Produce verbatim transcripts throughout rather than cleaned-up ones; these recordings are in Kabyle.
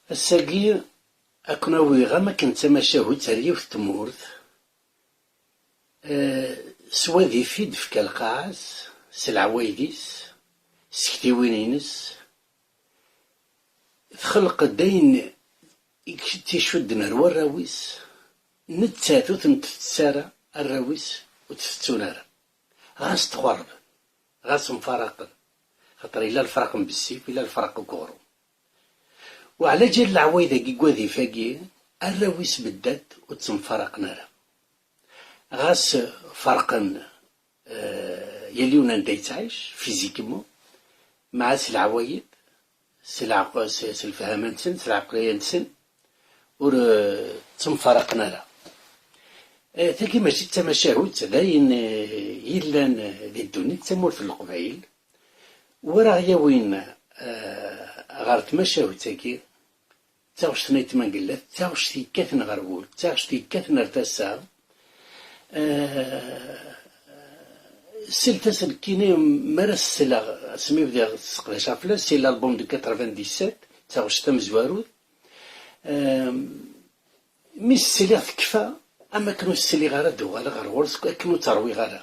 Ass-agi, ad ken-awiɣ am akken d tamacahut ar yiwet n tmurt, eh, s wadif i d-tefka lqaɛa-s, s leɛwayed-is, s tektiwin-ines, txelq-d ayen i k-, tt-icudden ar warraw-is, nettat ur tent-tettett ara, arraw-is ur tt-tettun ara. Ɣas tɣerben, ɣas mfaraqen, xaṭer yella lefraq n bessif, yella lefraq n uɣrum. Weɛla ǧal leɛwayed-agi n wadif-agi, arraw-is beddat ur ttemfaraqen ara. Ɣas ferqen, eh, yal yiwen anda yettɛic, physiquement, meɛa s leɛwayed, s leɛq-, s, s lefhama-nsen, s lɛeqliya-nsen, ur, eh, ttemfaraqen ara. Eh, tagi mačči d tamacahut, d ayen, eh, yellan, eh, di ddunit, d tamurt n Leqbayel. War aɣ-yawin, eh, ɣer tmacahut-agi, d taɣect n Ayt Mangellat, d taɣect yekkaten ɣer wul, d taɣect yekkaten ar tasa. Eh, slet-as nekkini, mi ara s-sleɣ, asmi bdiɣ sseqdaceɣ fell-as, si l'album de quatre-vingt-dix-sept, d taɣect tamezwarut. Eh, mi s-sliɣ tekfa, am akken ur sliɣ ara d-uɣaleɣ ɣer ɣur-s, akken ur tt-rwiɣ ara.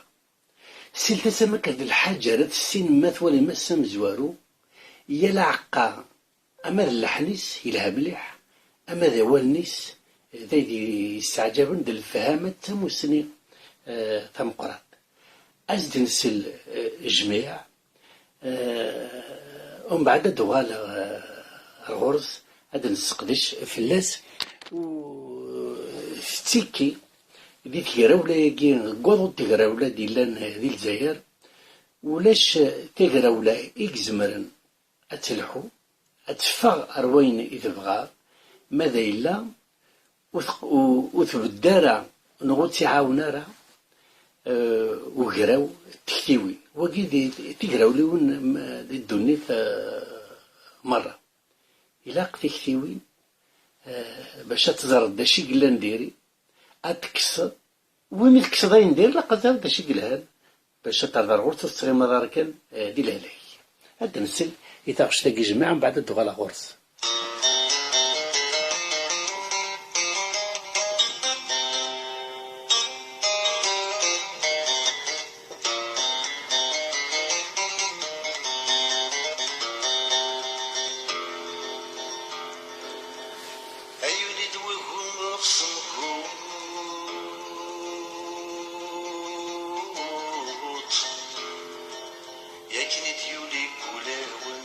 Slet-as am akken d lḥaǧa ara tessinem ma twalim ass amezwaru, yal aɛeqqa, ama d llaḥen-is yelha mliḥ, ama d awalen-is d ayd yesseɛjaben, d lefhama d tamussni, eh, tameqqrant. Ad s-d-nsel, eh, jmiɛ, eh, umbeɛd ad d-uɣaleɣ, eh, ar ɣur-s, ad d-nesseqdec fell-as. U tettikki di tegrawla-agi, deg waḍu n tegrawla d-yellan di Lezzayer, ulac tagrawla i izemren ad telḥu, ad teffeɣ ar wayen i tebɣa, ma d ayella ur teq-, ur, ur tbedd ara neɣ ur tt-iɛawen ara, eh, ugraw n tektiwin. Wagi d, d tigrawliwin, mm, di ddunit, eh, merra. Ilaq tiktiwin, eh, bac ad teẓreḍ d acu i yellan diri, ad tekkseḍ. Win i tekkseḍ ayen diri, ilaq ad teẓreḍ d acu i yelhan, bac ad terreḍ ar ɣur-s, ur tettɣimaḍ ara kan, eh, di lehlak. Ad d-nsel i taɣect-agi jmiɛ, mbeɛd ad d-uɣaleɣ ɣur-s. Ay yuli-d wagum ɣef semhut, yakken i d-yuli deg wulawen.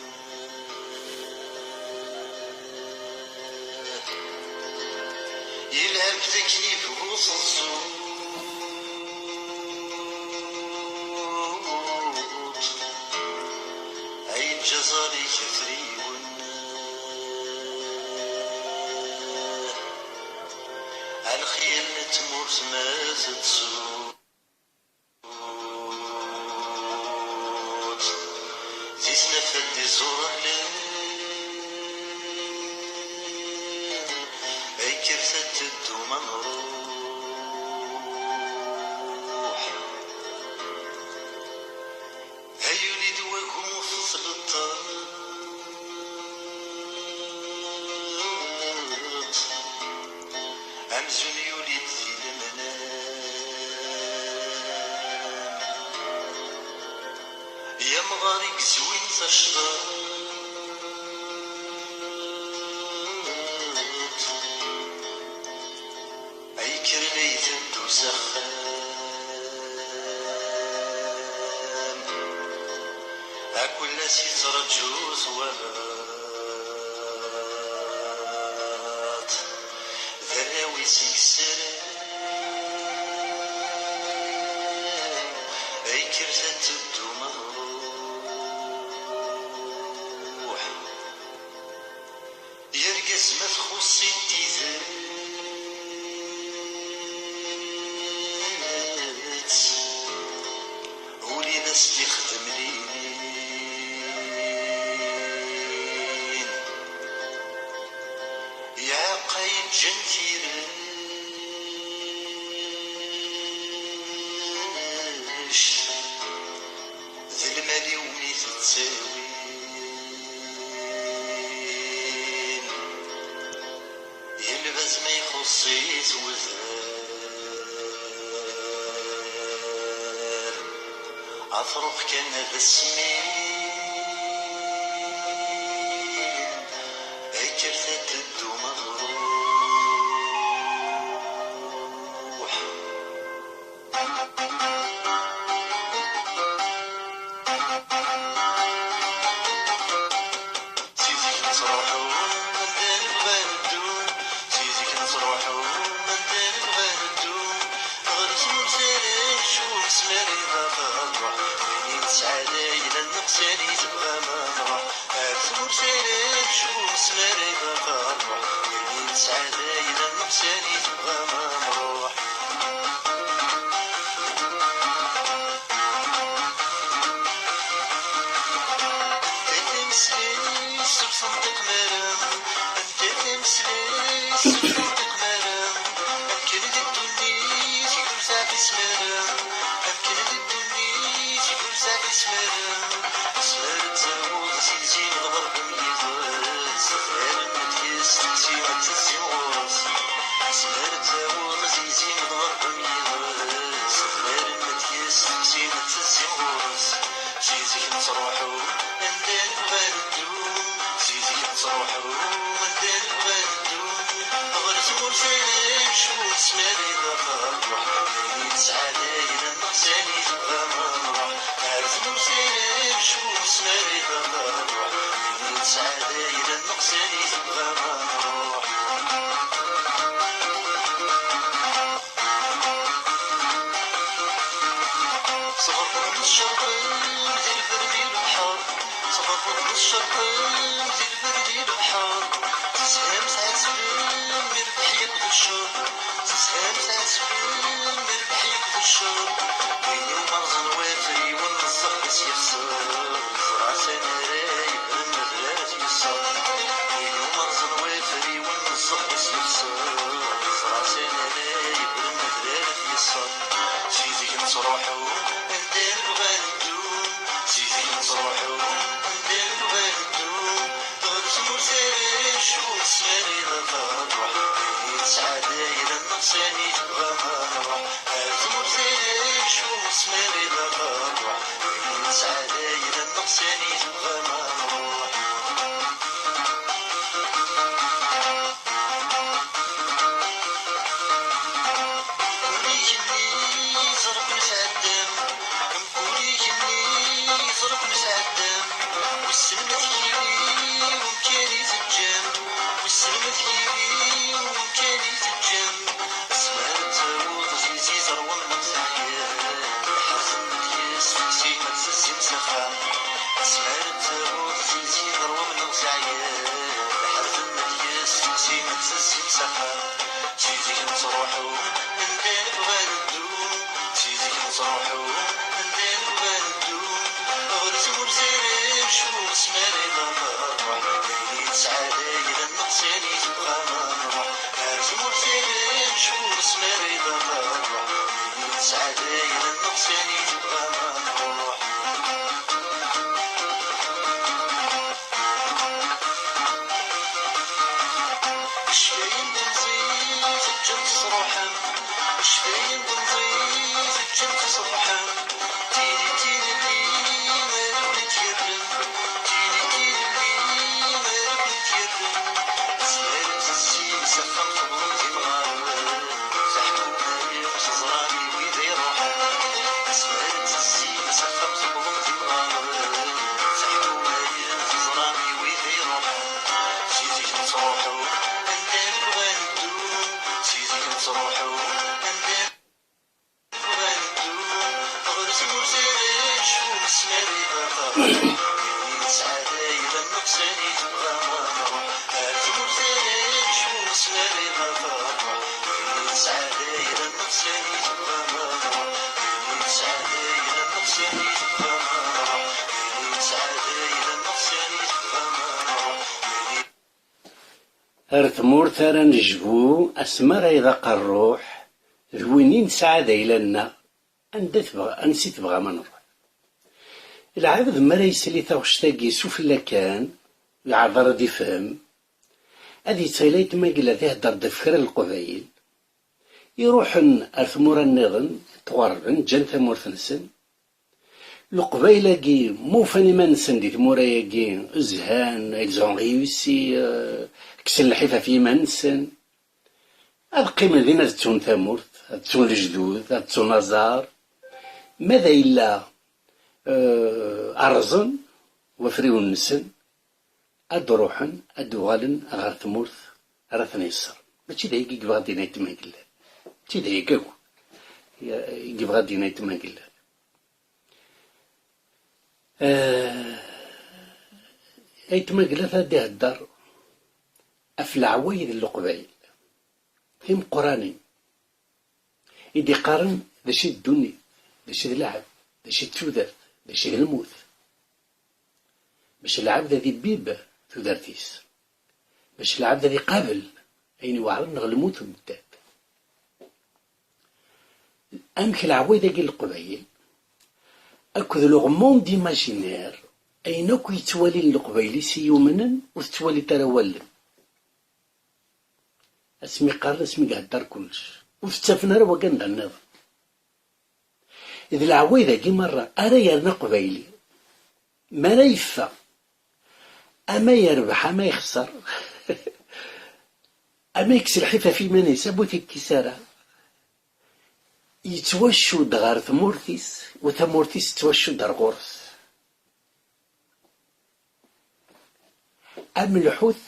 Yelha-d akken yebɣu teẓẓut, ay yeǧǧa ẓẓal-ik afriwen. A lxir n tmurt ma tettut, di tnafa d iẓuralen, ay kkret ad teddum ad nruḥ. Ay yuli-d wagum ɣef tleṭṭaṭ, amzun yuli-d di lemnam. Yamɣar i yezwin tacḍaṭ, ay kkren ay teddu s axxam, a kul ass yettraǧu twalaḍ, d arraw-is i yessarem, ay kkret ad teddum ad nruḥ. Yargaz ma txuṣṣ-it tidet, ul-in as-d-ixdem lilin, iɛeqqa yeǧǧen tiret. D lmal iwumi tettawin, Ssiz wedar, ad truḥ kan d asmi, kkret ad teddum ad truḥ. Si zik nettruḥu anda nebɣa neddu, si zik nettruḥu anda nebɣa neddu. Ɣer tmurt ara yecbu smar i baba nruḥ, win i nesɛa d ayla nneqs ani tebɣam ad nruḥ. Ar tmurt ara yecbu smar i baba nruḥ, win i nesɛa d ayla nneqs ani tebɣam ad nruḥ. Anta tameslayt ur tenṭiq mara? Anta tameslayt ur tenṭiq mara? Amkan di ddunit i ur teɛfis mara. Amkan di ddunit i ur teɛfis mara. Asmi ara d-taweḍ zilzil d ɣerb am yiḍes, arma d-yesteqsi ad tezzi ɣur-s. Asmi ara d-taweḍ zilzil d ɣerb am yiḍes, arma d-yesteqsi ad tezzi ɣur-s. Si zik nettruḥu anda nebɣa neddu, si zik nettruḥu anda nebɣa neddu. Ɣer tmurt ara yecbu smar i baba nruḥ, win i nesɛa d ayla nneqs ani tebɣam ad nruḥ. Ar tmurt ara yecbu smar i baba nruḥ, win i nesɛa d ayla nneqs ani tebɣam ad nruḥ. Sɣerrem n ccerqem di lberdi lebḥer, sɣerrem n ccerqem di lberdi lebḥer. Tezham tɛettbem irbeḥ yakk d ccer, tezham tɛettbem irbeḥ yakk d ccer. Win iwmerẓen wafriwen n zzexb-is yexṣer, ẓrat anara yebren d ara t-yesser. Win iwmerẓen wafriwen n zzexb-is yexṣer, ẓrat anara yebren d ara t-yesser. Si zik nettruḥu anda nebɣa neddu, si zik nettruḥu anda nebɣa neddu. Ɣer tmurt ara yecbu smar i baba nruḥ, win i nesɛa d ayla nneqs ani tebɣam ad nruḥ. Ar tmurt ara yecbu smar i baba nruḥ, win i nesɛa d ayla nneqs ani tebɣam ad nruḥ. Mkul igenni ẓerben sɛeddam, mkul igenni ẓerben sɛeddam. Wissen ma tili wemkan i teǧǧam, wissen ma tili wemkan i teǧǧam. Asmi ara d-taweḍ zilzil ẓerwem neɣ teɛyam, ḥerzen deg-s, teqsim ad tezzim s axxam. Asmi ara d-taweḍ zilzil ɣer wemneɣ zeɛyan, ḥerzen ad yes, teqsim ad tezzim s axxam. Si zik nettruḥu anda nebɣa neddu, si zik nettruḥu anda nebɣa neddu. Ɣer tmurt ara yecbu smar i baba nruḥ, ayen i nesɛa d ayla nneqs ani tebɣam ad nruḥ. Ar tmurt ara yecbu smar i baba nruḥ, ayen i nesɛa d ayla nneqs ani tebɣam ad nruḥ. Ccfayen temẓi teǧǧem tesruḥem, ccfayen temẓi teǧǧem tesruḥem. Tili tilelli ara ken-id-yerren, tili tilelli ara ken-id-yerren. Asmi ara tezzi s axxam teḍlem d imɣaren, teḥkuma-yem teẓram i wid iruḥen. Asmi ara tezzi s axxam teḍlem d imɣaren, teḥkuma-yem teẓram i wid iruḥen. Si zik nettruḥu anda nebɣa neddu, si zik nettruḥu anda Ar tmurt ara nejbu asmi ara iḍaq rruḥ, d win i nesɛa d ayla-nneɣ, anda tebɣa, ansi tebɣam ad nruḥ. Lɛebd mi ara yesli taɣect-agi s ufella kan, ur iɛerreḍ ara ad ifhem, ad yettɣil aytma Gellert ihedder-d ɣef kra n Leqbayel iruḥen ar tmura nniḍen, ttɣerrben, ǧǧan tamurt-nsen. Leqbayel-agi ma ufan iman-nsen di tmura-agi, zhan, ils ont réussi, euh, kksen lḥif ɣef yiman-nsen, ad qqimen din, ad ttun tamurt, ad ttun lejdud, ad ttun aẓar. Ma d ay yella, euh, rrẓen wafriwen-nsen, ad d-ruḥen, ad d-uɣalen ɣer tmurt ara ten-yeṣṣren. Mačči d ayagi i yebɣa ad d-yini aytma Gellert. Mačči d ayagi akk i yebɣa ad d-yini aytma Gellert. Eh, aytma Gellert ad d-ihedder ɣef leɛwayed n Leqbayel timeqqranin, i d-iqqaren d acu i d ddunit, d acu i d lɛebd, d acu i d tudert, d acu i d lmut. Bac lɛebd ad ibibb tudert-is, bac lɛebd ad iqabel ayen iweɛren neɣ lmut n ddad. Amek leɛwayed-agi n Leqbayel akked le monde imaginaire, ayen akk yettwalin Leqbayel i s-yumnen, ur tettwaliḍ ara wallen. Asmi qqaren, asmi ihedder kullec, ur t-ttafen ara wagi anda nniḍen. D leɛwayed-agi merra ara yerna Aqbayli, mi ara yeffeɣ, ama yerbeḥ ama yexṣer, ama yekkes lḥif ɣef yiman-is, ama ur t-yekkis ara, yettwacudd ɣer tmurt-is, u tamurt-is tettwacudd ar ɣur-s. Am lḥut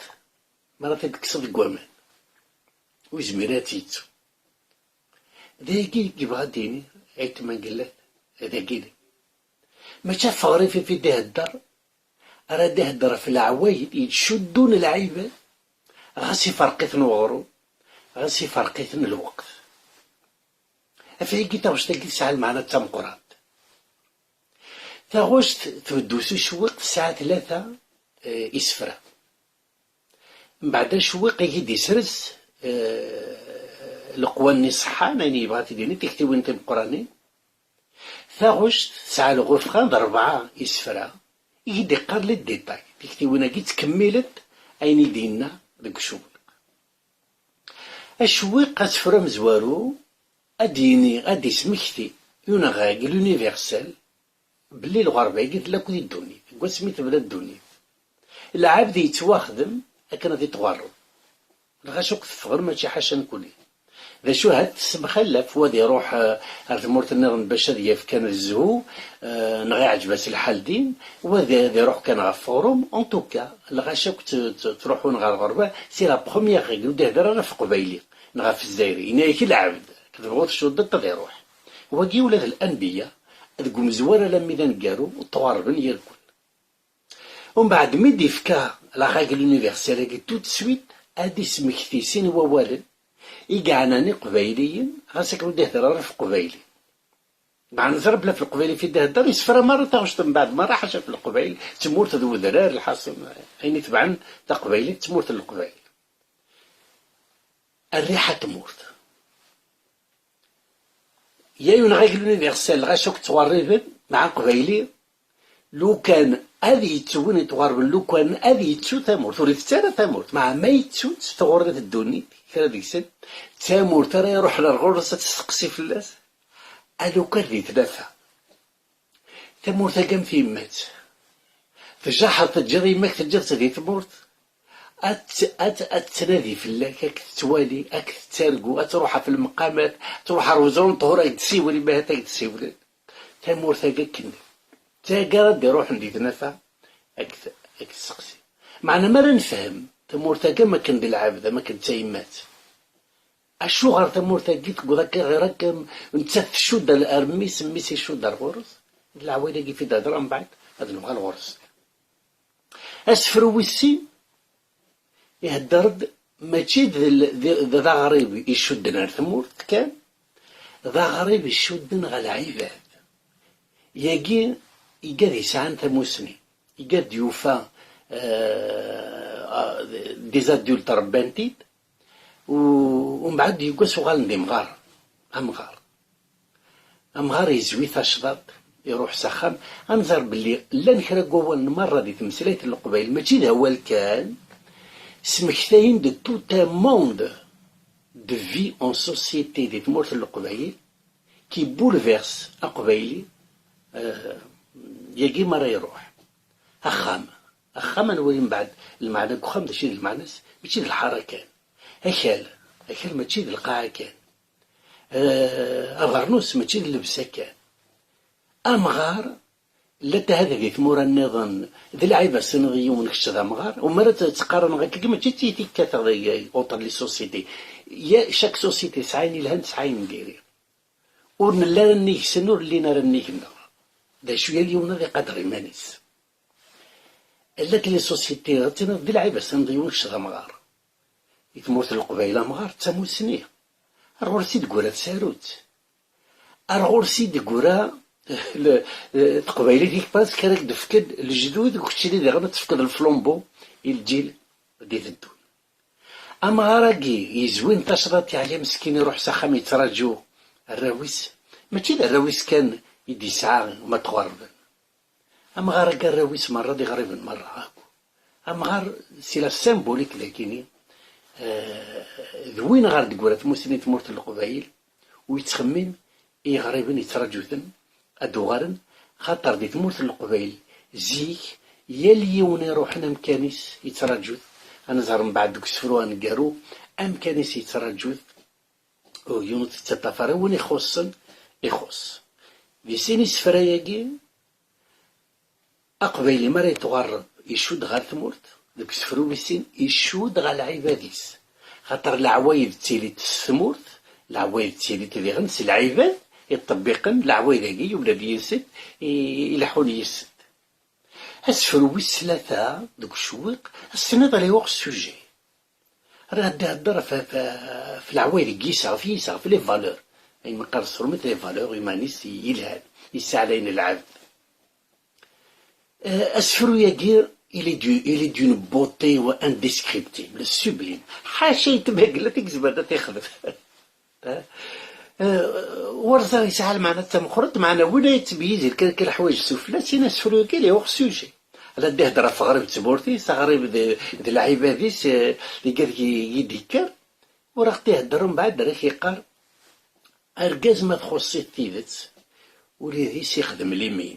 mi ara t-id-tekkseḍ deg waman, ur yezmir ad tt-yettu. D ayagi i yebɣa ad d-yini aytma Gellert, d ayagi. Mačči ɣef teɣrifin i d-ihedder, ara d-ihedder ɣef leɛwayed yettcuddun lɛibad, ɣas iferq-iten uɣrum, ɣas iferq-iten lweqt. Ɣef ayagi taɣect-agi tesɛa lmeɛna d tameqqrant. Taɣect tbeddu s ucewwiq, tesɛa tlata, eh, isefra. Mbeɛd acewwiq i d-isres, eh, leqwanen iṣeḥḥan, ayen yebɣa ad t-id-yini, tiktiwin timeqqranin. Taɣect tesɛa lɣufɣa d rebɛa isefra, i d-iqqar les détails. Tiktiwin-agi ttkemmilent ayen i d-yenna deg ucewwiq. Acewwiq, asefru amezwaru, ad d-yini, ad d-ismekti, une règle universelle, belli lɣerba-agi tella akked i ddunit, deg wasmi tebda ddunit. Lɛebd yettwaxdem akken ad ittɣerreb. Lɣaci akk teffɣen, mačči ḥaca nekkni. D acu, ahat tessemxallaf, wa ad iruḥ, eh, ar tmurt nniḍen bac ad yaf kan zzhu, eh, neɣ iɛǧeb-as lḥal din, wa ad, ad iruḥ kan ɣef uɣrum. En tout cas, lɣaci akk tt-, tt-, ttruḥun ɣer lɣerba, c'est la première règle, ur d-ihder ara ɣef Leqbayli neɣ ɣef Zzayri, yenna-yak i lɛebd, akken tebɣuḍ tcuddeḍ ad iruḥ. Wagi ula d lanbiya, deg umezwar alammi d aneggaru, ttɣerrben yirkul. Umbeɛd mi d-ifka la règle universelle-agi tout de suite, ad d-ismekti sin wawalen i yeɛnan Iqbayliyen, ɣas akken ur d-ihder ara ɣef Leqbayli. Meɛna neẓra belli ɣef Leqbayli i d-ihedder, isefra merra taɣect mbeɛd merra ḥaca ɣef Leqbayel, d tmurt d wedrar, lḥaṣun, ayen itebɛen Taqbaylit d tmurt n Leqbayel. Rriḥa n tmurt. Il y a une règle universelle, lɣaci akk ttɣerriben, meɛna Aqbayli, lukan ad yettu win yettɣerben, lukan ad yettu tamurt, ur itett ara tamurt, meɛna ma yettu-tt, tɣurr-it ddunit, kra deg-sen, d tamurt ara iruḥen ar ɣur-s ad testeqsi fell-as, a lukan di tnafa. Tamurt-agi am tyemmat. Tjaḥeḍ, teǧǧiḍ yemma-k, teǧǧiḍ-tt di tmurt. Ad, ad, ad tnadi fell-ak, ad k-tettwali, ad k-tettargu, ad truḥ ɣef lemqamat, ad truḥ ɣer wezru n ṭhur, ad k-d-ssiwel, imi ahat ad k-d-ssiwlen. Tamurt-agi akken. D tagi ara d-iruḥen di tnafa, ad k-, ad k-tesseqsi. Meɛna mi ara nefhem tamurt-agi am akken d lɛebd, am akken d tayemmat. Acuɣer tamurt-agi tewweḍ akka ɣer akka, nettat tcudd ar, ar mmi-s, mmi-s icudd ar ɣur-s? D leɛwayed-agi i d-hedreɣ, mbeɛd ad nuɣal ɣur-s. Asefru wis sin ihedder-d mačči d, d, d, d aɣrib icudden ar tmurt kan, d aɣrib icudden ɣer lɛibad. Yagi igad yesɛan tamusni, igad yufa, euh, des adultes rebban-t-id, u, umbeɛd yeggas uɣalen d imɣaren, amɣar. Amɣar yezwi tacḍaḍt, iruḥ s axxam. Ad nẓer belli llan kra n wawalen merra di tmeslayt n Leqbayel, mačči d awal kan, Smektayen-d tout un monde de vie en société di tmurt n Leqbayel qui bouleverse Aqbayli, euh, yagi mi ara iruḥ. Axxam, axxam, ad nwali mbeɛd lmeɛna n uxxam, d acu i d lmeɛna-s? Mačči d lḥara kan. Akal, akal mačči d lqaɛa kan. Eh, abernus mačči d llebsa kan. Amɣar, llant ahat di tmura nniḍen, d lɛib ad s-tiniḍ i yiwen kečč d amɣar, u mi ara tt-qqaren akka, mačči d tiyita i kkateɣ deg autant les sociétés. Ya, chaque société tesɛa ayen yelhan, tesɛa ayen n diri. Ur nelli ara nnig-sen, ur llin ara nnig-nneɣ. D acu, yal yiwen ad iqader iman-is. Llant les sociétés, ad tiniḍ d lɛib ad s-tiniḍ i yiwen kečč d amɣar. Di tmurt n Leqbayel amɣar d tamussni. Ar ɣur-s i d-teggra tsarut. Ar ɣur-s i d-teggra le-, eh, teqbaylit i parce que ara k-d-tefken lejdud, u keččini diɣen ad tefkeḍ le flambeau i lǧil d-iteddun. Amɣar-agi yezwin tacḍaṭ, yeɛya meskin, iruḥ s axxam yettraǧu arraw-is. Mačči d arraw-is kan i d-yesɛa ma tɣerben. Amɣar-agi arraw-is merra d iɣriben merra akk. Amɣar, c'est la symbolique dagini, eh, d win ɣer d-teggra tmussni n tmurt n Leqbayel, u yettxemmim i iɣriben yettraǧu-ten ad d-uɣalen, xaṭer di tmurt n Leqbayel zik yal yiwen iruḥen amkan-is yettraǧu-t. Ad nẓer mbeɛd deg usefru aneggaru, amkan-is yettraǧu-t, u yiwen ur t-yettaṭṭaf ara, win ixuṣṣen, ixuṣṣ. Di sin isefra-agi, Aqbayli mi ara yetɣerreb, icudd ɣer tmurt, deg usefru wis sin, icudd ɣer lɛibad-is. Xaṭer leɛwayed ttilint s tmurt, leɛwayed ttilint diɣen s lɛibad, iṭṭebbiqen leɛwayed-agi, yumla-d yis-sent, i-, ileḥḥun yis-sent. Asefru wis tlata, deg ucewwiq, ad s-tiniḍ les hors-sujets. Rad ihedder ɣef, ɣef, ɣef leɛwayed n yiseɣ, ɣef yiseɣ, ɣef les valeurs. Ayen meqqar s tṛumit, les valeurs, iman-is yelhan, yesseɛlayen lɛebd. Eh, asefru-agi, il est du-, il est d'une beauté indescriptible, sublime. Ḥaca i tmagla i yezmer ad t-ixdem. Eh, eh, Warza yesɛa lmeɛna d tameqqrant, meɛna win ay yettmeyyizen kan, kan leḥwayeǧ sufella, sin asefru-agi, il est hors sujet. Ala d-ihder ɣef ɣrib d tmurt-is, ɣrib d, d lɛibad-is, eh, igad i d-yekker, ur aɣ-t-ihedder umbeɛd ara k-yeqqar, argaz ma txuṣṣ-it tidet, ula d is ixdem limin.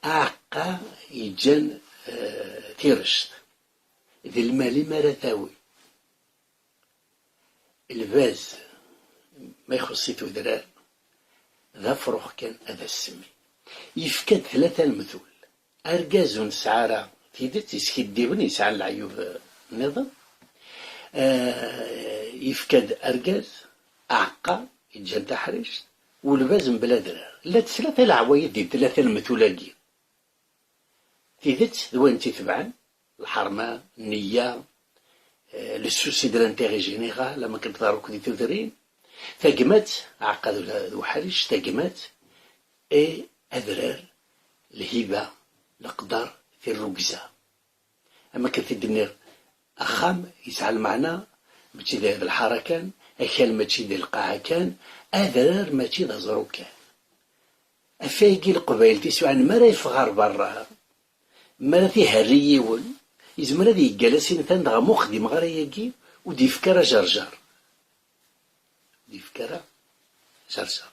Aɛeqqa yeǧǧan, eh, tirect, d lmal i mi ara tawi. Lbaz, ma ixuṣṣ-it udrar, d afrux kan ad as-semmi. Yefka-d tlata lemtul. Argaz ur nesɛi ara tidet, yeskiddiben, yesɛan leɛyub, eh, nniḍen. Eh, yefka-d argaz, aɛeqqa, yeǧǧan taḥrict, u lbaz mebla adrar. Llant tlata leɛwayed di tlata lemtul-agi. Tidet d wayen tt-itebɛen, lḥerma, nniya, eh, le souci de l'intérêt général, am akken teḍra akk di tudrin. Tagmat, aɛeqqa d uḥric, tagmat, et adrar, lhiba, leqder, tirrugza. Am akken t-id-nniɣ, axxam yesɛa lmeɛna, mačči d, d lḥara kan, akal mačči d lqaɛa kan, adrar mačči d aẓru kan. Ɣef wayagi Leqbayel tiswiɛin, mi ara yeffeɣ ɣer berra, mi ara t-iherri yiwen, yezmer ad yeggal asintan, dɣa ma ur xdimeɣ ara ayagi, ur d-yefk ara jerjer. Ur d-yefk ara jerjer.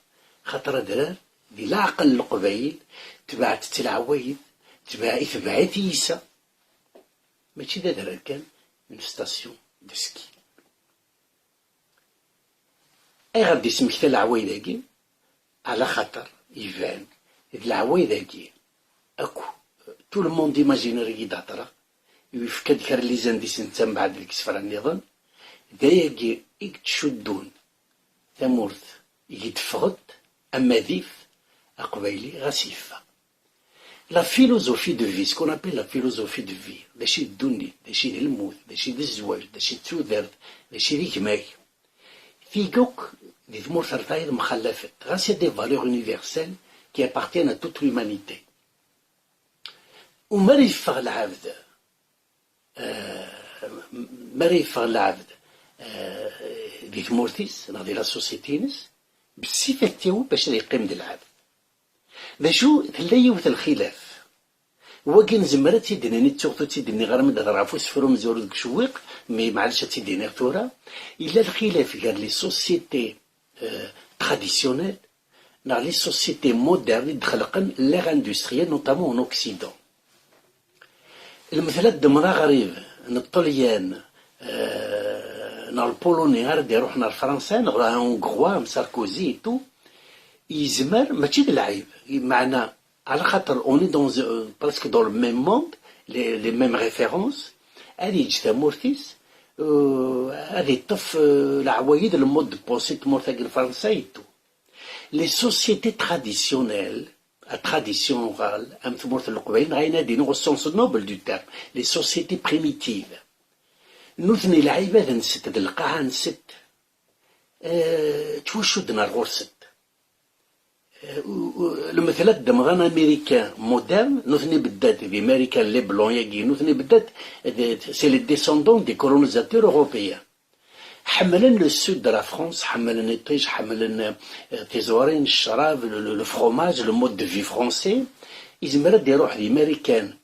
Xaṭer adrar, di leɛqel n Leqbayel, tebɛet-tt leɛwayed, tebɛ-, itbeɛ-it yisa. Mačči d adrar kan, une station de ski. Ayɣer d-ismekta leɛwayed-agi? Ɛla xaṭer iban d leɛwayed-agi akk, tout le monde imaginaire i d-hedreɣ, yefka-d kra n les indices netta mbeɛd deg isefra nniḍen, d ayagi i yettcuddun tamurt i d-teffɣet am adif aqbayli ɣas yeffeɣ. La philosophie de vie, ce qu'on appelle la philosophie de vie, d acu i d ddunit, d acu i d lmut, d acu i d zzwaǧ, d acu i d tudert, d acu i d gma-k. Tigi akk di tmurt ar tayeḍ mxallafent, ɣas il y a des valeurs universelles qui appartiennent à toute l'humanité. U mi ara yeffeɣ lɛebd, eh, mi ara yeffeɣ lɛebd, eh, di tmurt-is neɣ di la société-ines, bessif ad t-yawi bac ad yeqqim d lɛebd. D acu, tella yiwet n lxilaf. Wagi nezmer ad tt-id-nini, ttuɣ ur tt-id-nniɣ ara mi d-hedreɣ ɣef usefru amezwaru deg ucewwiq, mais maɛlic ad tt-id-iniɣ tura. Yella lxilaf gar les sociétés, euh, traditionnelles neɣ les sociétés modernes i d-xelqen l'ère industrielle, notamment en Occident. Lmetla d-ddmeɣ aɣrib n Ṭṭelyan, euh, neɣ Lpuluni ara d-iruḥen ar Fransa, neɣ Hongrois am Sarkozy et tout, yezmer, mačči d lɛib, meɛna, ɛla xaṭer on est dans, euh, presque dans le même monde, les, les mêmes références, ad yeǧǧ tamurt-is, euh, ad iṭṭef, euh, leɛwayed, le mode de pensée n tmurt-agi n Fransa et tout. Les sociétés traditionnelles, la tradition orale, am tmurt n Leqbayel, neɣ ayen ad iniɣ au sens noble du terme, les sociétés primitives. Nutni lɛibad-nsent d lqaɛa-nsent, euh, ttwacudden ar ɣur-sent. Euh, u-, u-, lmetla d-ddmeɣ américain moderne, nutni beddat d Américains, les blancs-agi, nutni beddat d, c'est les descendants des colonisateurs européens. Ḥemmlen le sud de la France, ḥemmlen iṭij, ḥemmlen, euh, tiẓurin, ccrab, le, le, le fromage, le mode de vie français. Izmer ad iruḥ d Américain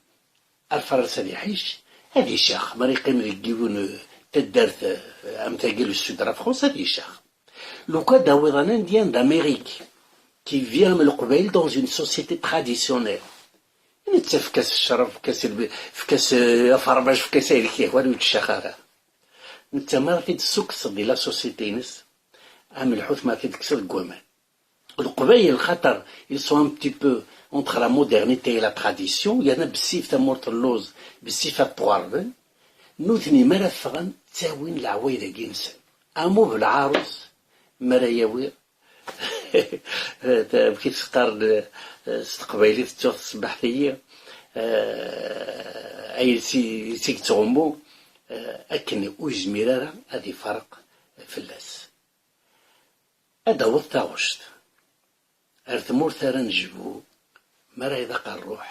ar Fransa ad iḥic, ad icax. Mi ara yeqqim deg yiwen, euh, taddart, euh, am tagi, le sud de la France, ad icax. Lukan d-tawiḍ un Indien d'Amérique qui vit am Leqbayel dans une société traditionnelle, netta efk-as ccrab, efk-as lbi-, efk-as, euh, afermaj, efk-as ayen k-yehwan, ur yettcax ara. Netta mi ara t-id-tessukkseḍ di la société-ines, am lḥut mi ara t-id-tekkseḍ deg waman. Leqbayel, xaṭer, ils sont un petit peu entre la modernité et la tradition, yerna bessif tamurt n luz, bessif ad ṭṭwarben, nutni mi ara ffɣen, ttawin leɛwayed-agi-nsen. Amu belɛarus mi ara yawi, amek i s-qqaren, eh, s teqbaylit, ttuɣ tṣebbaḥt-iyi, eh, ay s-, s i yettɣummu, eh, akken ur yezmir ara ad ifarq fell-as. Ad d-taweḍ taɣect ar tmurt ara nejbu, mi ara iḍaq rruḥ,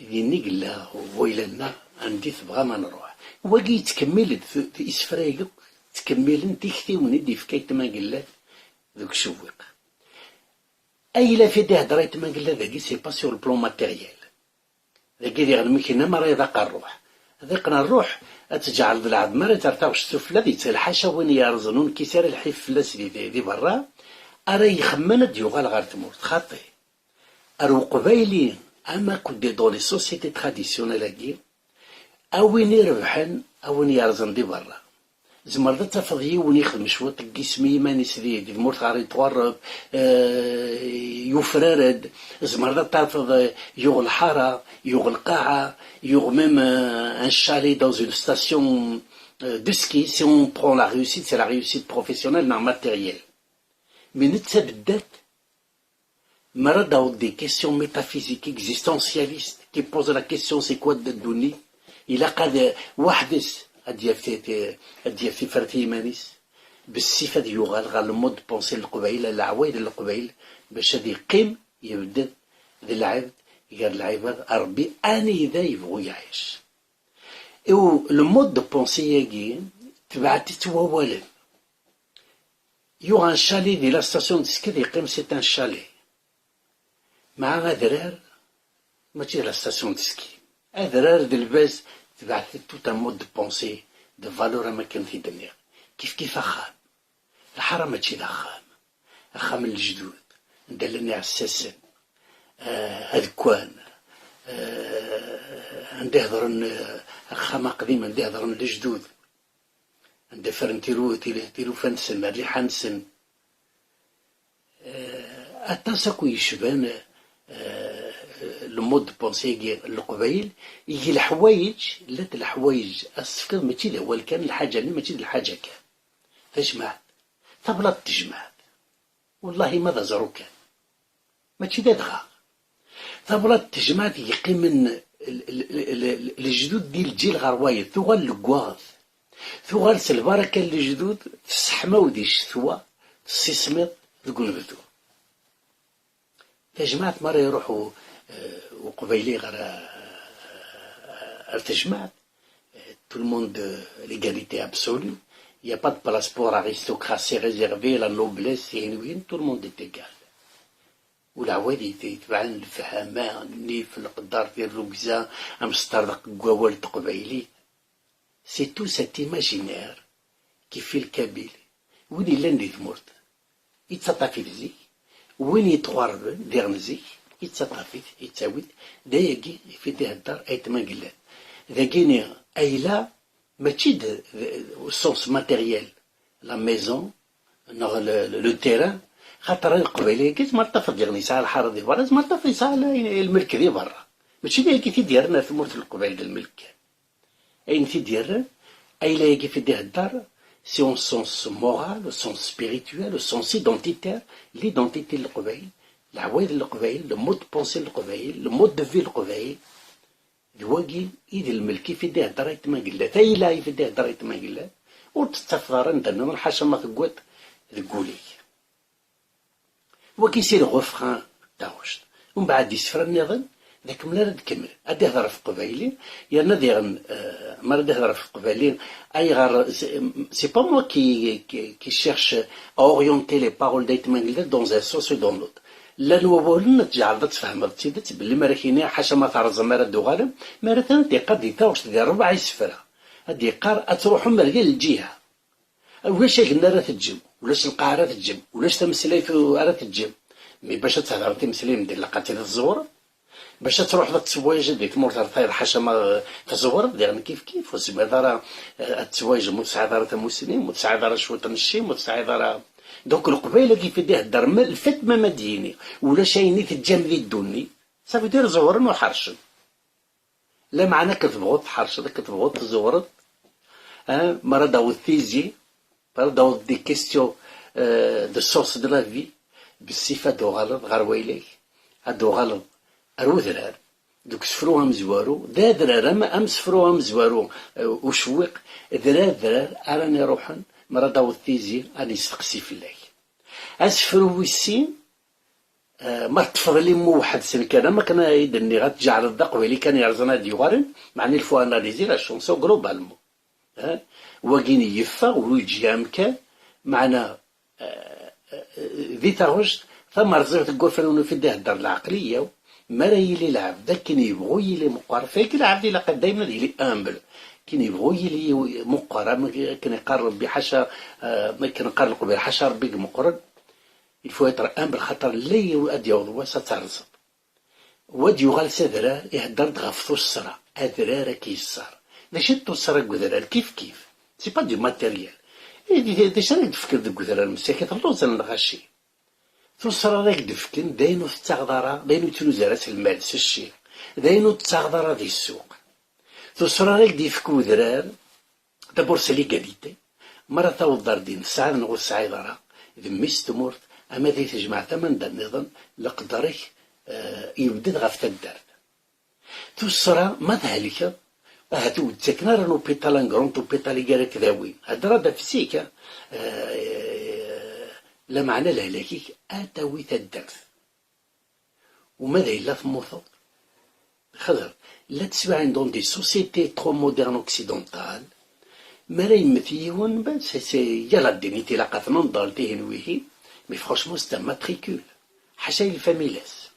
din i yella wayla-nneɣ, anda i tebɣam ad nruḥ. Wagi yettkemmil-d, t-, t-, isefra-agi akk ttkemmilen tiktiwin i d-yefka Ayt Mangellat deg ucewwiq. Ayla fi d-ihedder Ayt Mangellat dagi, c'est pas sur le plan matériel. Dagi diɣen mi k-yenna mi ara iḍaq rruḥ. Ḍiqen rruḥ, ad tǧeɛleḍ lɛebd mi ara yetter taɣect sufella, ad yettel ḥaca win yerẓen ur nekkis ara lḥif fell-as di, di, di berra, ara ixemmen ad d-yuɣal ɣer tmurt. Xaṭi. Ar uqbayli, am akk dans les sociétés traditionnelles-agi, a win irebḥen, a win yerẓen di berra. Tzemreḍ ad tafeḍ yiwen ixdem cwiṭ n yisem i yiman-is di, di tmurt ɣer itɣerreb, eh, yufrar-d. Tzemreḍ ad tafeḍ, eh, yuɣ lḥara, yuɣ lqaɛa, yuɣ même, euh, un chalet dans une station, euh, de ski. Si on prend la réussite, c'est la réussite professionnelle neɣ matérielle. Mais netta beddat, mi ara d-taweḍ des questions métaphysiques, existentialistes, qui posent la question, c'est quoi ddunit? Ilaq ad, weḥd-s, ad d-yaf ti-, ti-, ad d-yaf tifrat i yiman-is, bessif ad yuɣal ɣer le mode de pensée n Leqbayel, leɛwayed n Leqbayel, bac ad yeqqim yebded d lɛebd gar lɛibad n Ṛebbi anida yebɣu yeɛic. Et le mode de pensée-agi, tebɛet-itt wawalen. Yuɣ un chalet di la station de ski, ad yeqqim, c'est un chalet. Meɛna adrar, mačči d la station de ski. Adrar d lbaz, tebɛet tout un mode de pensée, de valeur, am akken t-id-nniɣ. Kif kif axxam. Lḥara mačči d axxam. Axxam n lejdud, anda llan iɛessasen, eh, adekkan, eh, anda i hedren, eh, axxam aqdim, anda i hedren lejdud, anda ffren tiru-, tilu-, tilufa-nsen, rriḥa-nsen. Eh, aṭas akk yecban, eh, le mode de pensée-agi n Leqbayel, igi leḥwayeǧ, llant leḥwayeǧ, ad s-tefkeḍ, mačči d awal kan, lḥaǧa-nni mačči d lḥaǧa kan. Tajmaɛt, tablaḍt n tejmaɛt, wallahi ma d aẓru kan, mačči d adɣaɣ. Tablaḍt n tejmaɛt i yeqqimen l-, l-, l-, l-, lejdud di lǧil ɣer wayeḍ, tuɣal leggaɣet. Tuɣal s lbaraka n lejdud, tesseḥmaw di ccetwa, tessismiḍ deg unebdu. Tajmaɛt, mi ara iruḥ u-, eh, uqbayli ɣer, eh, ar tejmaɛt, eh, tout le monde, eh, l'égalité absolue. Il y a pas de place pour aristocratie réservée, la noblesse, et tout le monde est égal. U leɛwayed yet-, yetebɛen lefhama, nnif, leqder, tirrugza, amesṭerḍeq deg wawal n teqbaylit. C'est tout cet imaginaire qui fait le kabyle. Win yellan di tmurt, yettaṭṭaf-it zik. Win yettɣurben diɣen zik, yettaṭṭaf-it, yettawi-t. D ayagi i fi d-ihedder Ayt Mangellat. Dagini, ayla, mačči d, d, au sens matériel, la maison, neɣ le, le, le terrain, xaṭer Leqbayel-agi, tzemreḍ tafeḍ diɣen yesɛa lḥara di berra, tzemreḍ tafeḍ yesɛa la, lmelk di berra. Mačči d ayagi i t-id-yerran ar tmurt n Leqbayel d lmelk kan. Ayen t-id-yerran, ayla-agi fi d-ihedder, c'est au sens moral, au sens spirituel, au sens identitaire, l'identité n Leqbayel, leɛwayed n Leqbayel, le mode de pensée n Leqbayel, le mode de vie n Leqbayel. D wagi i d lmelk i fi d-ihedder Ayt Mangellat. Ayla i fi d-ihedder Ayt Mangellat, ur tt-tettafeḍ ara anda nniḍen, ḥaca ma teggiḍ deg wul-ik. Wagi c'est le refrain n taɣect. Umbeɛd isefra nniḍen, d akemmel ara d-kemmel. Ad ihder ɣef teqbayli, yerna diɣen, euh, mi ara d-ihder ɣef teqbayli, ayɣer, c'est, c'est pas moi qui, qui, qui cherche à orienter les paroles d'Ayt Mangellat dans un sens ou dans l'autre. Llan wawalen ad tjeɛleḍ ad tfehmeḍ d tidet belli mi ara k-iniɣ, ḥaca ma terẓem ara d-uɣalem, mi ara tana d-iqqar di taɣect di ṛebɛa isefra. Ad d-iqqar ad truḥem ar yal lǧiha. Ulac agenni ara teǧǧem, ulac lqaɛ ara teǧǧem, ulac tameslayt ara teǧǧem. Mi bac ad thedreḍ timeslayin, ilaq ad tt-id-tẓewreḍ. Bac ad truḥeḍ ad tessewwayeǧ di tmurt ar tayeḍ, ḥaca ma tẓewreḍ, diɣen kif kif, ur tezmireḍ ara, eh, ad tessewwayeǧ ma ur tesɛiḍ ara tamussni, ma ur tesɛiḍ ara cwiṭ n cci, ma ur tesɛiḍ ara. Donc, Leqbayel-agi fi d-ihedder, ma, le fait même ad d-yini, ulac ayen i teǧǧam di ddunit, ça veut dire ẓewren u ḥercen. Lameɛna akken tebɣuḍ tḥerceḍ, akken tebɣuḍ tẓewreḍ, hein, mi ara d-taweḍ tizi, mi ara d-taweḍ des questions, euh, de sens de la vie, bessif ad d-tuɣaleḍ ɣer wayla-k, ad d-tuɣaleḍ ar udrar, deg usefru amezwaru, d adrar am, amsefru amezwaru, euh, ucewwiq, d adrar ara n-iruḥen, mi ara d-taweḍ tizi, ad yesteqsi fell-ak. Asefru wis sin, Eh, ma teṭṭfeḍ limmu weḥd-sen kan, am akken i d-nniɣ, ad tǧeɛleḍ d aqbayli kan yerẓan ad d-yuɣalen, meɛna il faut analyser la chanson globalement. Eh, wagini yeffeɣ, ur yeǧǧi amkan, meɛna, eh, eh, di taɣect, tamerẓiɣt deg wafriwen ufid ihedder leɛqliya-w, mi ara yili lɛebd akken yebɣu yili meqqar, fayk lɛebd ilaq daymen ad yili humble, akken yebɣu yili meqqar, am akken iqqar Rebbi ḥaca, eh, akken iqqar Leqbayel ḥaca Rebbi i imeqqren, il faut être humble, xaṭer lli ad d-yaweḍ wass ad terẓeḍ. Wa d-yuɣal s adrar, ihedder-d ɣef tuṣṣra, adrar ad k-yeṣṣer. D acu i d tuṣṣra deg udrar? Kif kif. C'est pas du matériel. Eh, d, d acu ara k-d-fken deg udrar? Msakit lluẓen lɣaci. Tuṣṣra ara k-d-fken, d ayen ur tettaɣeḍ ara, d ayen ur tettnuzu ara s lmal, s cci. D ayen ur tettaɣeḍ ara di ssuq. Tuṣṣra ara k-d-yefk udrar, d'abord c'est l'égalité. Mi ara taweḍ ar din, tesɛiḍ neɣ ur tesɛiḍ ara, d mmi-s tmurt, ama di tejmaɛt ama anda nniḍen, leqder-ik, eh, yebded ɣef taddart. Tuṣṣra, ma thelkeḍ, ahat ur d-ttaken ara n upiṭal, un grand upiṭal i ara k-dawin. Hedder-d ɣef zik, eh, lameɛna lehlak-ik ad tawi taddart. Uma d ayla temmuteḍ. Xader, la teswiɛin dans des sociétés trop modernes occidentales, mi ara yemmet yiwen, ben, c'est, c'est, il y a la dignité, ilaq ad t-nenḍel, tihin wihin, mais franchement, c'est un matricule. Ḥaca i lfamilas.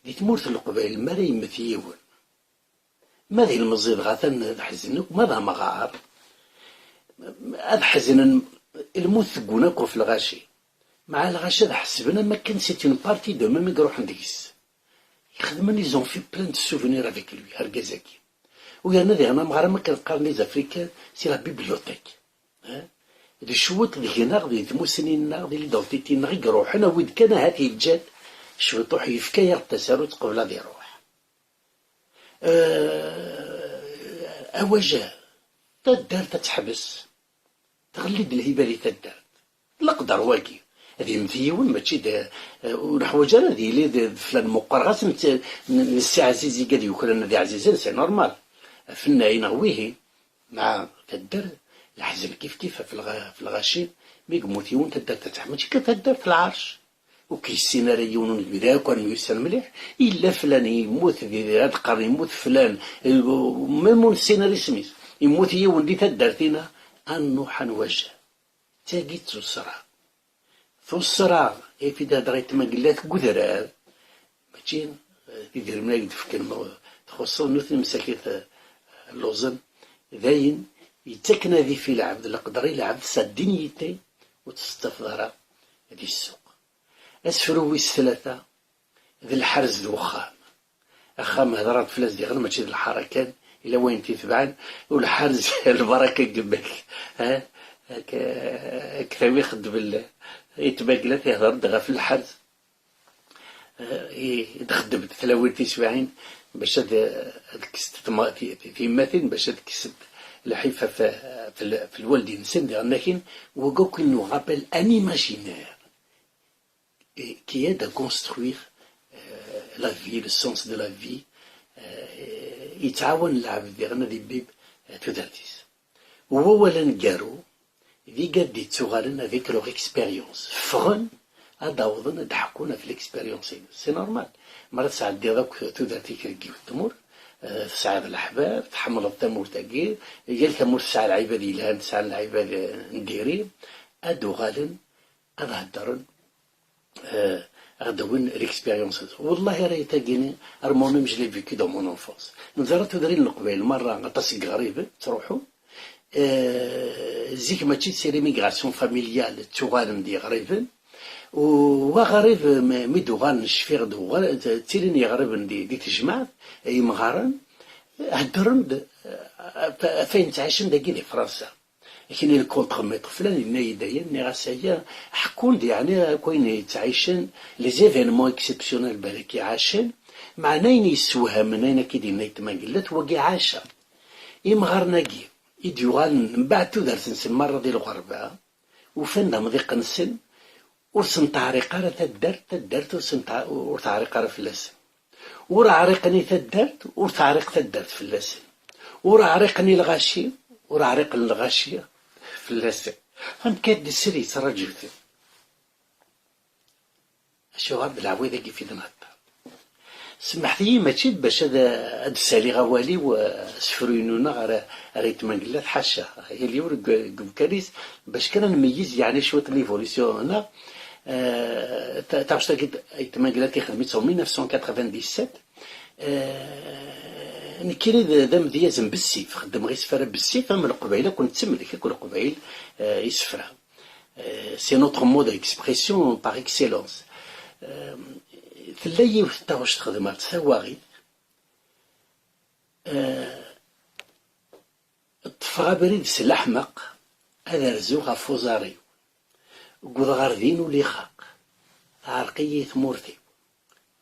Di tmurt n Leqbayel, mi ara yemmet yiwen, ma d ilmeẓi dɣa atan ad ḥeznen akk, ma d amɣar, ad ḥeznen, lmut teggun akk ɣef lɣaci. Meɛna lɣaci ad ḥesben am akken c'est une partie d'eux-mêmes i iruḥen deg-s. Ixedmen, ils ont fait plein de souvenirs avec lui, argaz-agi. U yerna diɣen amɣar am akken qqaren les Africains, c'est la bibliothèque. Hein? D cwiṭ deg-neɣ, di tmussni-nneɣ, di l'identité-nneɣ i iruḥen, awi-d kan ahat yeǧǧa-d cwiṭuḥ, yefka-yaɣ-d tasarut qbel ad iruḥ. Eh, awaja, taddart ad teḥbes. Tɣelli-d lhiba di taddart. D leqder wagi. Ad yemmet yiwen, mačči d, eh, ur neḥwaǧ ara ad yili d, d flan meqqer. Ɣas nett-, n-, nessiɛziz i gad yukren ad iɛzizen, c'est normal. Afennay neɣ wihin. Meɛna taddart, leḥzen kif kif ɣef lɣa-, ɣef lɣaci, mi yemmut yiwen taddart ad teḥma, mačči kan taddart, lɛerc. Ur k-yessin ara yiwen unebdu, d akk ad nemyussan mliḥ. Yella flan yemmut, di, ad qqaren yemmut flan, eh, même ur nessin ara isem-is. Yemmut yiwen di taddart-ina, ad nruḥ ad nwajjah. D tagi d tuṣṣra. Tuṣṣra i fi d-hedreɣ i tmagellat deg udrar, mačči, eh, d idrimen ay d-fken, ma txuṣṣeḍ nutni msakit, eh, lluẓen, d ayen yettaken adif i lɛebd, leqder i lɛebd, sa dignité ur tt-tettafeḍ ara di ssuq. Asefru wis tlata, d lḥerz d wexxam. Axxam, hedreɣ-d fell-as diɣen, mačči d lḥara kan, ila wayen t-itebɛen, u lḥerz, lbaraka n gma-k. Ha? Ak-, ak tawi xeddem l-, i tmagla, ihder-d ɣef lḥerz. Eh, i d-xeddem tlawin tiswiɛin bac ad, ad kkset tma-, ti-, ti-, tiyemmatin, bac ad kkset lḥif f-, f-, f lwaldin-nsen, diɣen akin, wagi akk i nous rappelle un imaginaire qui aide à construire, euh, la vie, le sens de la vie, euh, yettɛawan lɛebd diɣen ad ibibb, euh, tudert-is. Wawal aneggaru, d igad d-yettuɣalen avec leur expérience. Ffɣen ad awḍen ad d-ḥekkun ɣef l'expérience-ines. C'est normal. Mi ara tesɛeddiḍ akk tudert-ik deg yiwet tmurt, euh, tesɛiḍ leḥbab, tḥemmleḍ tamurt-agi, yal tamurt tesɛa lɛibad yelhan, tesɛa lɛibad, euh, n diri, ad uɣalen ad heddren, euh, ad d-awin l'expérience. Wallahi, ara yi-tagini, ar moi-même, je l'ai vécu dans mon enfance. Neẓra tudrin n Leqbayel merra, aṭas n yeɣriben ttruḥun. Euh, zik mačči c'est l'immigration familiale, ttuɣalen d yeɣriben. U waɣrib, mi, mi d-uɣalen, cfiɣ d-uɣal, ttilin yeɣriben di, di tejmaɛt, imɣaren, heddren-d, euh, ɣef, ɣef ayen ttɛicen dagi di Fransa. Akken i le contre-maître flan yenna-yi-d ayen, nniɣ-as aya, ḥekkun-d yeɛni akk ayen yettɛicen, les événements exceptionnels balak i ɛacen, meɛna ayen yessewhamen, ayen akka i d-yenna yetmagellat, wagi ɛaca. Imɣaren-agi i d-yuɣalen mbeɛd tudert-nsen merra di lɣerba, ufan-d amḍiq-nsen, ur sen-teɛriq ara taddart, taddart ur sen-teɛ-, ur teɛriq ara fell-asen. Ur ɛriqen i taddart, ur teɛriq taddart fell-asen. Ur ɛriqen i lɣaci, ur ɛriqen lɣaci fell-asen. Amek ad d-isel yettraǧu-ten? Acuɣer d leɛwayed-agi fi d-nhedder? Semḥet-iyi, mačči d bac ad, ad d-saliɣ awal-iw, eh, asefru-inu neɣ ara, ara yetmangellat, ḥaca. Yal yiwen deg, deg umkan-is, bac kan ad nmeyyez, yeɛni, cwiṭ n l'évolution-nneɣ. Eh, ta-, taɣect-agi d-, yetmangellat ixdem-itt en mille neuf cent quatre-vingt-dix-sept. Eh, nekkini d, d amedyaz n bessif, xeddmeɣ isefra bessif, am Leqbayel akk nettemlek, akk Leqbayel, eh, isefra. Euh, c'est notre mode d'expression par excellence. Euh, tella yiwet n taɣect xedmeɣ-tt tawaɣit, euh, ṭṭfeɣ abrid s leḥmeq, ad rzuɣ ɣef uẓar-iw. Wwḍeɣ ɣer din uli xaq, teɛreq-iyi tmurt-iw,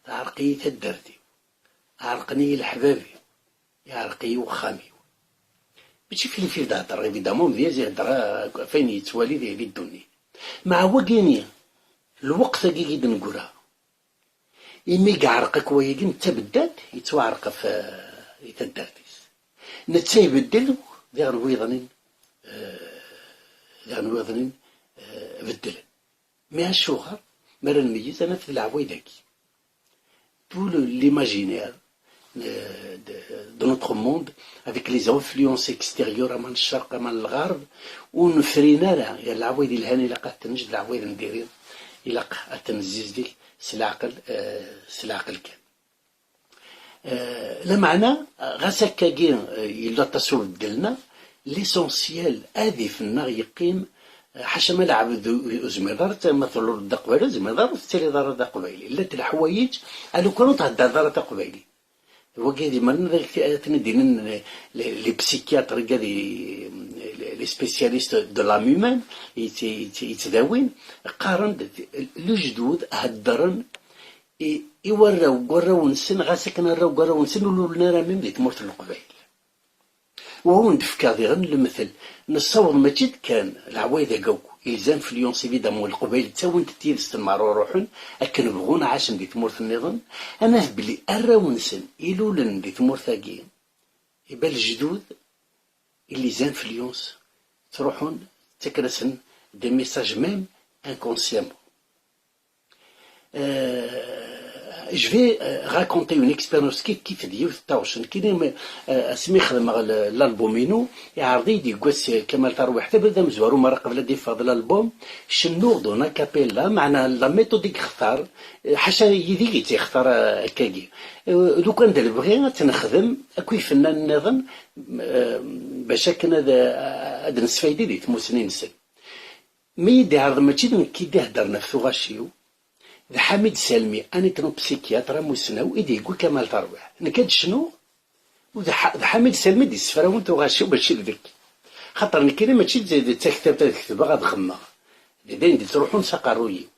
teɛreq-iyi taddart-iw, ɛerqen-iyi leḥbab-iw, yeɛreq-iyi wexxam-iw. Mačči f-, fil-fil d-heddreɣ, évidemment, amedyaz ihedder, ah, ɣef ayen yettwali di, di ddunit. Meɛna wagini, lweqt-agi i d-neggra, imi yeɛreq akk wayagi, netta beddat, yettwaɛreq ɣef, ah, i taddart-is. Netta ibeddel, diɣen wiḍnin, ah, diɣen wiḍnin, ah, beddlen. Mais acuɣer, mi ara nmeyyez, ad naf d leɛwayed-agi. Tout le, l'imaginaire, euh, de, de notre monde, avec les influences extérieures, aman n ccerq, aman n lɣerb, ur nefrin ara, ya leɛwayed yelhan ilaq ad t-neǧǧ, d leɛwayed n diri ilaq ad t-nezzizdeg s leɛqel, euh, s leɛqel kan. Euh, lameɛna, ɣas akkagi, euh, yella aṭas ur beddlen, l'essentiel, adif-nneɣ yeqqim, euh, ḥaca ma leɛbed u-, u-, ur zmireḍ ara, ma telluḍ d aqbayli, ur zmireḍ ara ur tettiliḍ ara d aqbayli. Llant leḥwayeǧ, a lukan ur theddreḍ ara taqbaylit. Wagi d imaren ad ak-, ad ten-id-inin les, les, les psychiatres, igad, les, les spécialistes de l'âme humaine, yettdawin, qqaren-d, lejdud heddren i, i warraw n warraw-nsen, ɣas akken arraw n warraw-nsen ur lulen ara même di tmurt n Leqbayel. U ad wen-d-fkeɣ diɣen lemtel, nessaweḍ mačči d kan leɛwayed-agi akk, les influences évidemment n Leqbayel ttawint-d yid-sen mi ara ruḥen, akken bɣun ɛacen di tmurt nniḍen, ad naf belli arraw-nsen ilulen di tmurt-agi, iba lejdud, les influences ttruḥun, ttaken-asen des messages même inconsciemment. Euh, Je vais euh, raconter une expérience kif kif d yiwet n taɣect. Nekkini, euh, asmi xedmeɣ l- l'album-inu, iɛreḍ-iyi-d yeggas Kamal Tarwiḥt, abrid amezwaru mara qbel ad d-iffeɣ l'album, cennuɣ-d en a cappella, meɛna la méthode i yextar, euh, ḥaca yid-i i tt-yextar euh, akkagi. Euh, lukan d lebɣi ad tt-nexdem akk ifennanen nniḍen, euh, bac akken ad, ad nesfaydi di tmusni-nsen. Mi yi-d-iɛreḍ mačči d nekk i d-iheddren ɣef tuɣac-iw, d Ḥamid Salmi, un ethnopsychiatre amusnaw, i d-yewwi Kamal Tarwiḥt. Nekk ad d-cnuɣ, u d Ḥa- d Ḥamid Salmi i d-yessefrawen tuɣac-iw mačči d nekk. Xaṭer nekkini mačči d d taktabt ad ketbeɣ ad xemmeɣ. D d ayen d-yettruḥun s aqerruy-iw.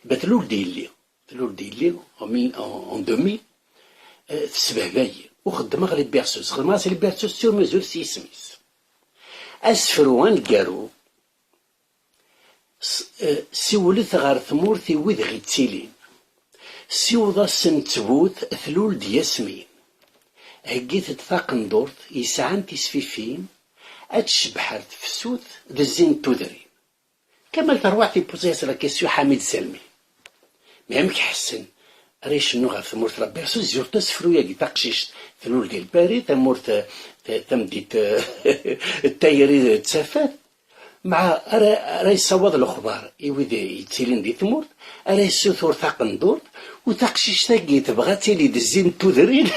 Ba tlul-d yelli, tlul-d yelli en mille- en- en deux mille, euh, tesbehba-yi. U xeddmeɣ les berceuses, xedmeɣ-as les berceuses sur mesure s yisem-is. Asefru aneggaru, S- eh, siwlet ɣer tmurt i wid ɣ-ittilin. Siweḍ-asen ttbut tlul-d Yasmin. Heggit-d taqendurt yesɛan tisfifin, ad tcebbeḥ ar tefsut d zzin n tudrin. Kamal Terwaɛt ipuzi-as la question Ḥamid Salmi. Mi amek ḥessen ara icennu ɣef tmurt la berceuse, surtout asefru-agi, taqcict tlul di Lpari, tamurt eh, ta- tameddit eh, d tayri d tafat. Meɛa ara, ara yessawaḍ lexbar i wid yettilin di tmurt, ara yessutur taqendurt, u taqcict-agi tebɣa ad tili d zzin n tudrin,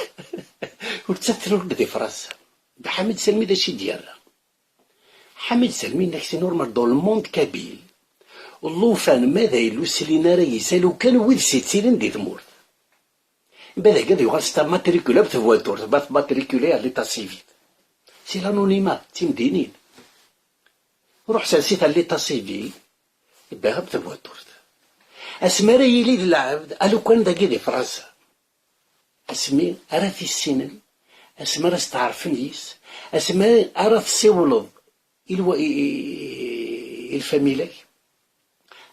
ur ttatrun di Fransa. D Ḥamid Salmi d acu i d-yerra? Ḥamid Salmi, inna-k c'est normal, dans le monde kabyle, llufan ma d ay ur slin ara yis alukan wid s-yettilin di tmurt. Mbeɛd akka ad yuɣal s tamatrikula b twaturt, ma tmatrikula à l'état civil. C'est l'anonymat, d timdinin. Ruḥ sers-it à l'état civil, ibeɛɛa b twaturt. Asmi ara yili d lɛebd, alukan dagi di Fransa. Asmi ara t-issinen, asmi ara s-tɛerfen yis, asmi ara tessiwleḍ i lwa- i- i- i lfamil-ak,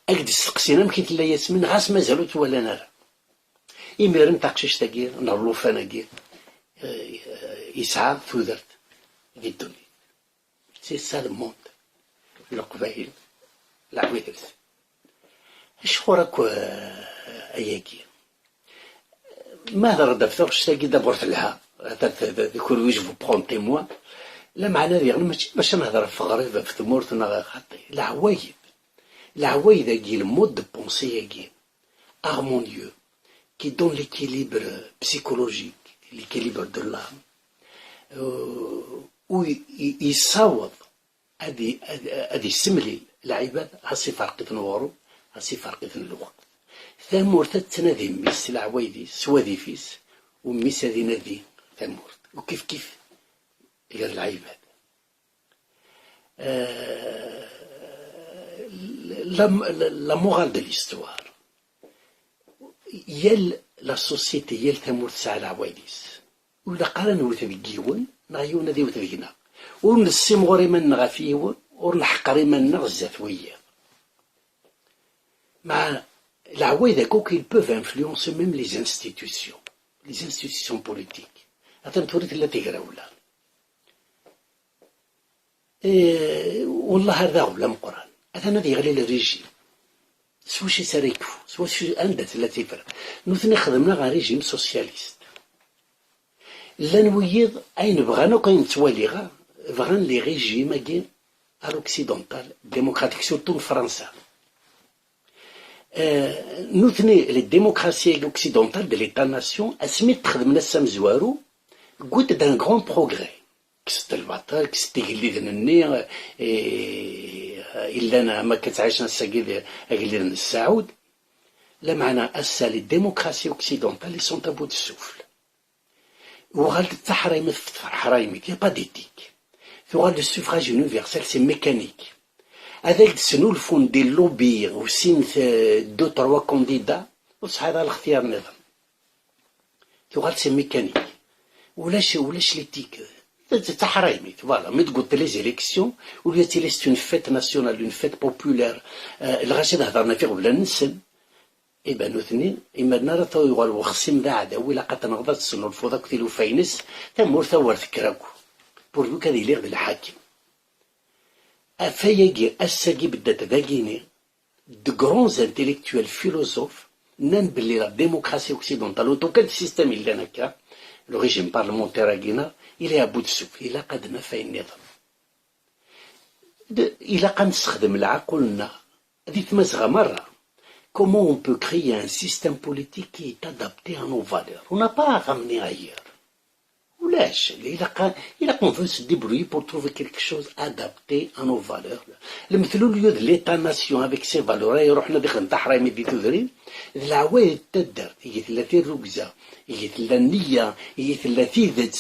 ad k-d-steqsin amek i tella Yasmin, ɣas mazal ur tt-walan ara. Imiren taqcict-agi neɣ llufan-agi eh, yesɛa tudert di ddunit. C'est ça le monde. Leqbayel, leɛwidat. Acuɣer akk eh, ayagi? Ma hedreɣ-d ɣef taɣect-agi, d'abord telha, ata d- d- d- kunwi je vous prends témoin. Lameɛna diɣen mačči bac ad nehder ɣef teɣrib, ɣef tmurt neɣ xaṭi. Leɛwayed. Leɛwayed-agi, le mode de pensée-agi, harmonieux, qui donne l'équilibre psychologique, l'équilibre de l'âme, euh, u i- i- yessaweḍ ad i- ad- ad yessemlil lɛibad, ɣas iferq-iten uɣrum, ɣas iferq-iten lweqt. Tamurt ad tettnadi mmi-s s leɛwayed-is, s wadif-is, u mmi-s ad inadi tamurt. U kif kif gar lɛibad. Euh, la, la, la morale de l'histoire. Yal la société, yal tamurt tesɛa leɛwayed-is. Ur ilaq ara newwet deg yiwen, neɣ yiwen ad iwet deg-neɣ. Ur nessimɣur iman-nneɣ ɣef yiwen, ur neḥqer iman-nneɣ zdat wiyiḍ. Meɛna leɛwayed akk, ils peuvent influencer même les institutions, les institutions politiques. Atan tura tella tegrawla. Eh, wellah ar d aɣbel ameqqran. Atan ad yeɣli le régime. S wacu i s ara yekfu? S wacu, anda tella tifrat? Nutni xedmen-aɣ un régime socialiste. Llan wiyiḍ ayen bɣan akk, ayen ttwaliɣ, bɣan les régimes-agi à l'occidental, démocratique, surtout n Fransa. Eh, nutni, les démocraties occidentales de l'État-nation, asmi d-xedmen ass amezwaru, goûtent d'un grand progrès. Kkset lbaṭel, kkset igelliden-nni, eh, illan am akka ttɛicen ass-agi d agellid n Saɛud. Lameɛna ass-a, les démocraties occidentales, ils sont à bout de souffle. Uɣal-d d taḥraymit ɣef tferḥraymit, y a pas d'éthique. Tuɣal le suffrage universel, c'est mécanique. Ad ak-d-snulfun des lobbies, u sin, deux, trois candidats, ur tesɛiḍ ara lextyar nniḍen. Tuɣal c'est mécanique. Ulac, ulac l'éthique. D taḥraymit, voilà. Mi d-gguṭ les élections, au lieu ad tili c'est une fête nationale, une fête populaire, euh, lɣaci ad hedren ɣef iɣeblan-nsen. Iban nutni, imaden ara t-yuɣal wexsim d aɛdaw, ilaq ad tenɣeḍ, ad tesnulfuḍ akk tilufa-ines, tamurt a wer tekker akk. Pourvu qu'ad iliɣ d lḥakem. Afayagi, ass-agi beddat dagini, de grands intellectuels philosophes Nnan belli la démocratie occidentale, en tout cas le système yellan akka, le régime parlementaire-agi-nneɣ, il est à bout de souffle, ilaq ad naf ayen nniḍen. D-, ilaq ad nessexdem leɛqul-nneɣ di Tmazɣa merra. Comment on peut créer un système politique qui est adapté à nos valeurs? On n'a pas à ramener ailleurs. Ulac, ilaq, ilaq on veut se débrouiller pour trouver quelque chose adapté à nos valeurs. Lemtel, au lieu de l'État-nation avec ses valeurs, ay iruḥen ad ixdem taḥraymi di tudrin, d leɛwayed n taddart, igi tella tirrugza, igi tella nniya, igi tella tidet.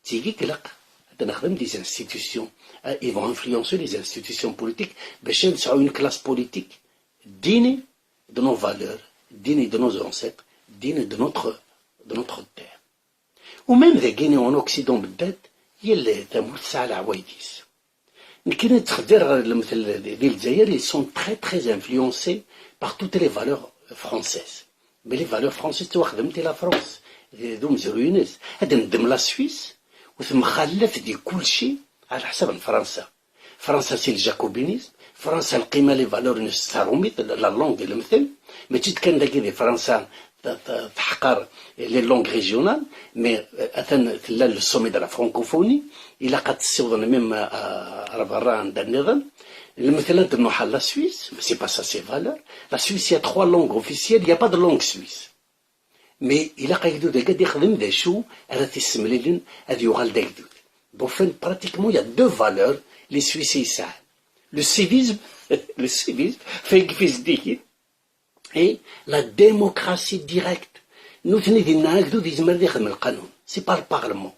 D tigi ilaq ad nexdem des institutions, euh, ils vont influencer les institutions politiques, bac ad nesɛu une classe politique digne de nos valeurs, digne de nos ancêtres, digne de notre, de notre terre. Ou même dagini en Occident beddat, yal tamurt tesɛa leɛwayed-is. Nekkini ttxeddireɣ lemtel di, di Lezzayer, ils sont très, très influencés par toutes les valeurs françaises. Mais les valeurs françaises ttwaxdament i la France, d, d umezruy-ines. Ad neddem la Suisse, u temxallaf di kulci ɛla ḥsab n Fransa. Fransa c'est le jacobinisme, Fransa lqima, les valeurs-ines s tarumit, la, la langue d lemtel, mačči d kan dagi di Fransa t-, t-, teḥqer les langues régionales, mais, euh, atan tella le sommet de la francophonie, ilaq ad tessiwḍen même, euh, ar berra anda nniḍen. Lemtel ad nruḥ ar la Suisse, mais c'est pas ça ses valeurs. La Suisse, il y a trois langues officielles, il y a pas de langue suisse. Mais ilaq agdud-agi ad ixdem d acu ara t-issemlilen ad yuɣal d agdud. Bon, enfin, pratiquement, il y a deux valeurs les Suisses yesɛan. Le civisme, le civisme, fait que fait et la démocratie directe. Nutni dinna agdud yezmer ad ixdem lqanun. C'est pas le parlement.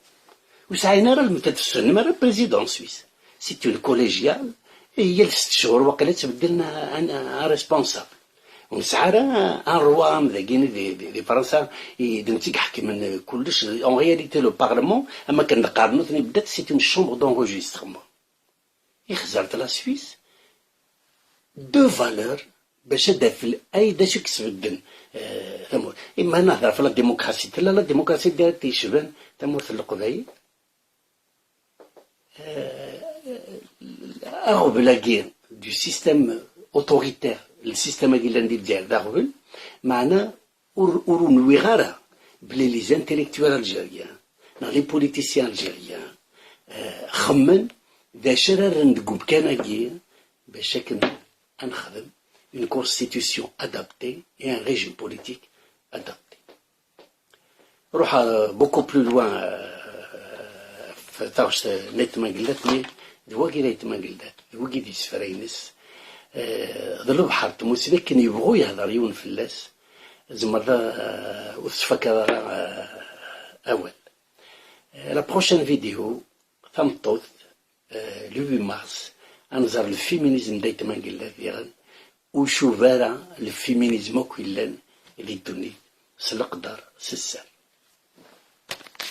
Ur sɛin ara lmetad, tessnem ara président suisse. C'est une collégiale, et yal sett cchur waqila ttbeddlen un, un, un responsable. Ur nesɛi ara un roi am dagini di, di, di Fransa, i d netta i iḥekmen kullec. En réalité, le parlement, am akken neqqar nutni beddat, c'est une chambre d'enregistrement. Ixzert la Suisse deux valeurs bac ad d-taf ay d acu i yesbedden, eh, tamurt. Ima nehder ɣef la démocratie, tella la démocratie directe yecban tamurt n Leqbayel. Eh, aɣbel-agi du système autoritaire, le système-agi yellan di Lezzayer d aɣbel, meɛna ur, ur nwiɣ ara belli les intellectuels algériens neɣ les politiciens algériens, eh, xemmen d acu ara rren deg umkan-agi bac akken ad nexdem une constitution adaptée et un régime politique adapté. Ruḥeɣ beaucoup plus loin, eh, f taɣect n Ayt Mangellat, mais d wagi d Ayt Mangellat, d wagi d isefra-ines, eh, d lebḥer n tmusni, akken yebɣu yehder yiwen fell-as, tzemreḍ, eh, ur tettfakaḍ ara, eh, awal. Eh, la prochaine vidéo, tameṭṭut, eh, le huit mars, ad nẓer le féminisme d Ayt Mangellat diɣen, ur cuba ara le féminisme akk yellan di ddunit, s leqder, s sser.